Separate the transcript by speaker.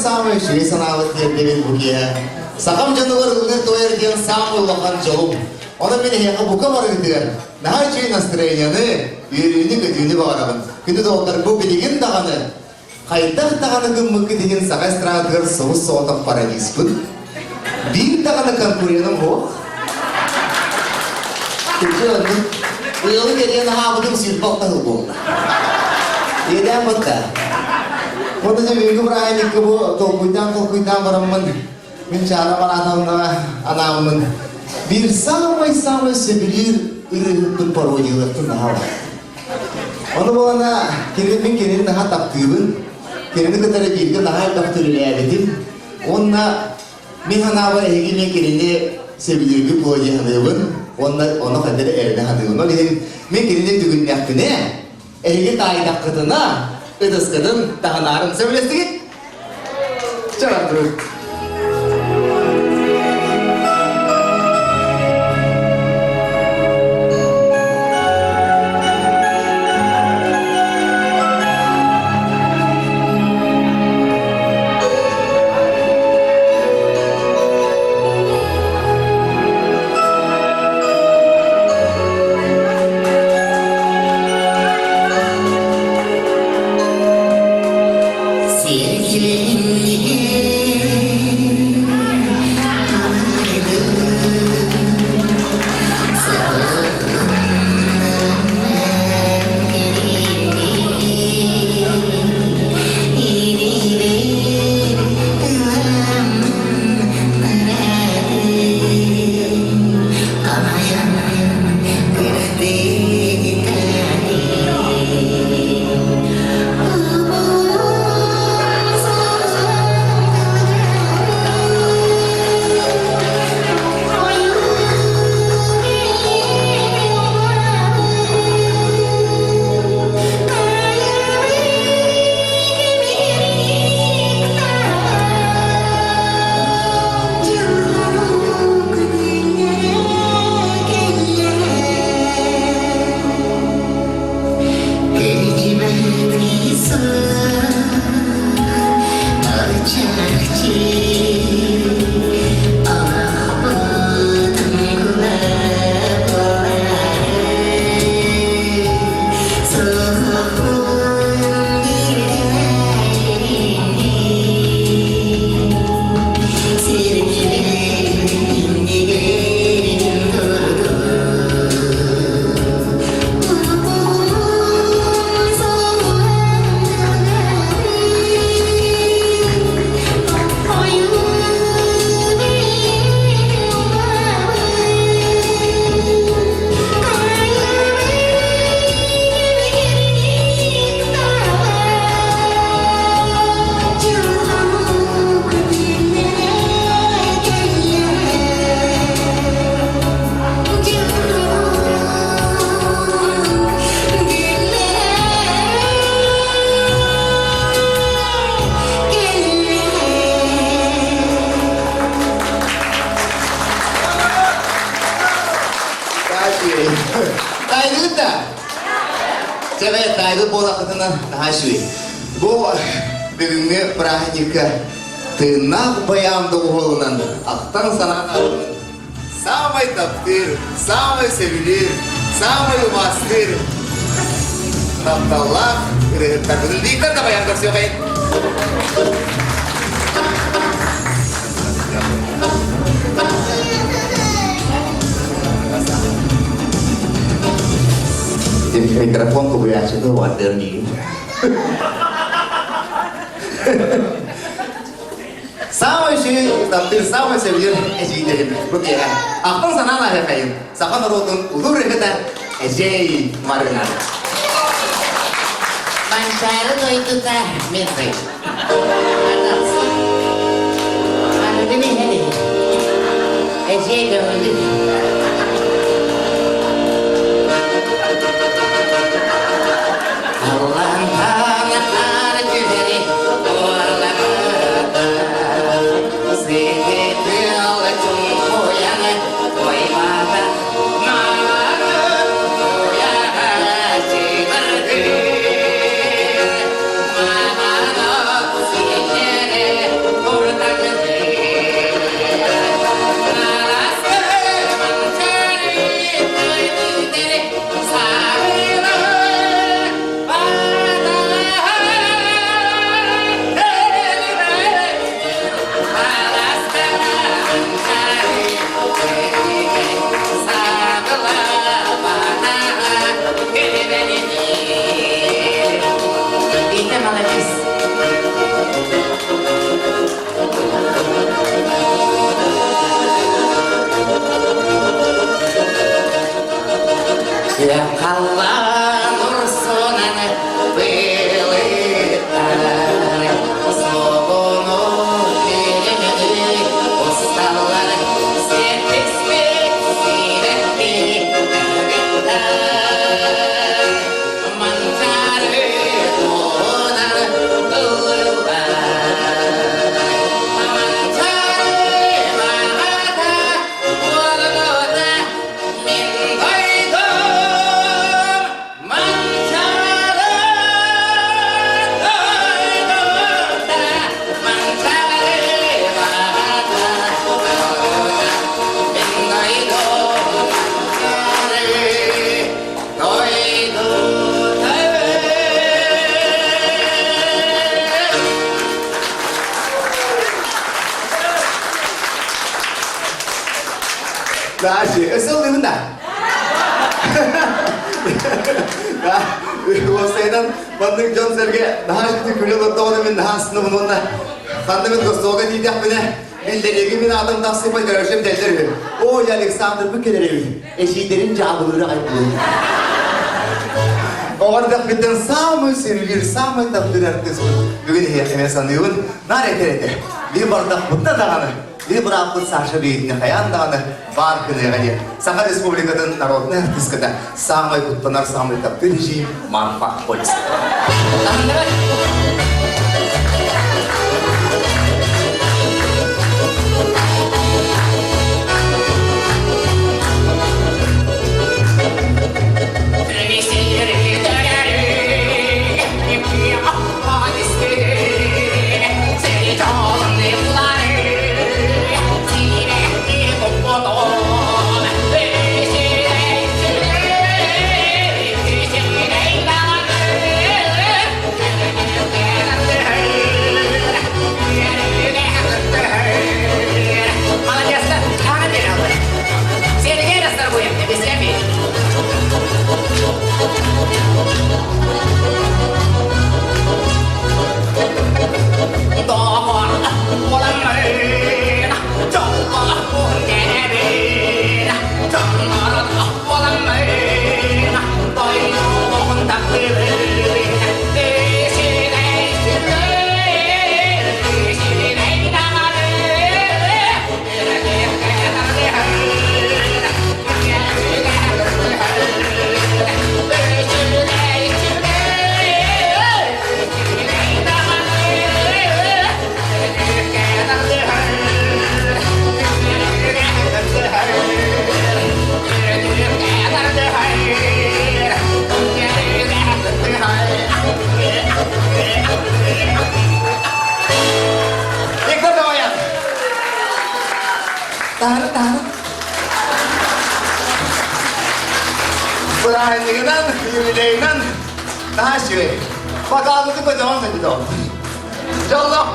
Speaker 1: Саамай-саамай үчүгэй санаабыт тиэрдэбин бу киэһэ. Сахам дьонугар ыллыыр-туойар диэн саамай улахан дьолум. Онон мин эһиэхэ бука барыгытыгар наһаа үчүгэй настроениены, үөрүүнү-көтүүнү баҕарабын. Күндү доҕоттор, бу билигин даҕаны хайдах даҕаны гыммыккыт иһин саха эстрадатыгар собус-соҕотох пародиспыт. Биир даҕаны конкуреным суох. Күндү оннук. Ыалы кэрийэн аһаабытым 26 сыл буолла. Иэдээн батта. Уонна дьэ бүгүҥҥү бырааһынньыкка бу толкуйдаан-толкуйдаан бараммын мин Чаана Маратовнаҕа анааммын биир саамай-саамай сөбүлүүр ырыаһыппын пародиялыахпын наһаа Ону буолана кини мин кинини наһаа таптыыбын. Кинини кытары бииргэ наһаа элбэх үлэлээбитим. Уонна мин санаабар эһиги эмиэ кинини сөбүлүүргүт буолуо дии саныыбын. Уонна ону хайда эрэ эрэнэ саныыбын. Ол иһин мин кинини бүгүннэхпинэ, эһиги таайдаххытына, ытыскытын таһынаарым. Сөбүлэстигит? Чэ, бардыбыт. Тайгыт да? Чэбэ тайгы буолахытына наһаа үчүгэй. Бу бүгүҥҥү праздникка тыыннаах байаан доҕуһуолунан ахтан санаан саамай таптыыр, саамай сөбүлүүр, саамай убаастыыр тапталлаах ырыаһыттарбытын биирдэр да баян көрсүөхэйин. Микрофон кубуйааччыны уардыам диигин. Саамай үчүгэй, таптыыр саамай сөбүлүүр эдьиийдэрим бу киэһэ. Ахтан санаан ааһыахайын, саха норуотун улуу ырыаһыта Эдьиэй Марина.
Speaker 2: Манчаары дойдута мин дойдум. Арыгыны иһэн иһин. Эдьиэй көҥүлүн. Аллантан хаар түһэри туорламата. Сыһы тыал чуҥкуйан туойбата. Мааны туйааччыларгын. Мааны сиэннэрэ.
Speaker 1: Дальше. Өссө ыллыыбын да? Уопсайынан маннык дьон-сэргэ наһаа үчүгэй күлэ олордоҕуна мин наһаа астынабын уонна ханна мин гостуолга тиийдэхпинэ биллэриэги мин аатым тахсыппат короче дэллэр үһү. Ой, Александр бу кэлэр эбит. Эчиидэрин дьаабылыыра айбылын. Оҕо эрдэхпиттэн саамай сөбүлүүр, саамай таптыыр артыыспын бүгүн эһиэхэ эмиэ саныыбын. Наар этэр этэ. Биир бардахпытына даҕаны, биир бырааппыт Саша биһигини хайаан даҕаны баар гыныаҕа диэн Саха Республикатын народнай артыыската саамай куттанар, саамай таптыыр режим Марфа Польская.
Speaker 2: Молодец, Сергей Расторгуев, тебе
Speaker 1: Виктор Даваян! Таһары, таһары. Бырааһынньыгынан, юбилейынан наһаа үчүгэй. Бакаалыты көтөҕөн сылдьытаҕын. Дьоллоох.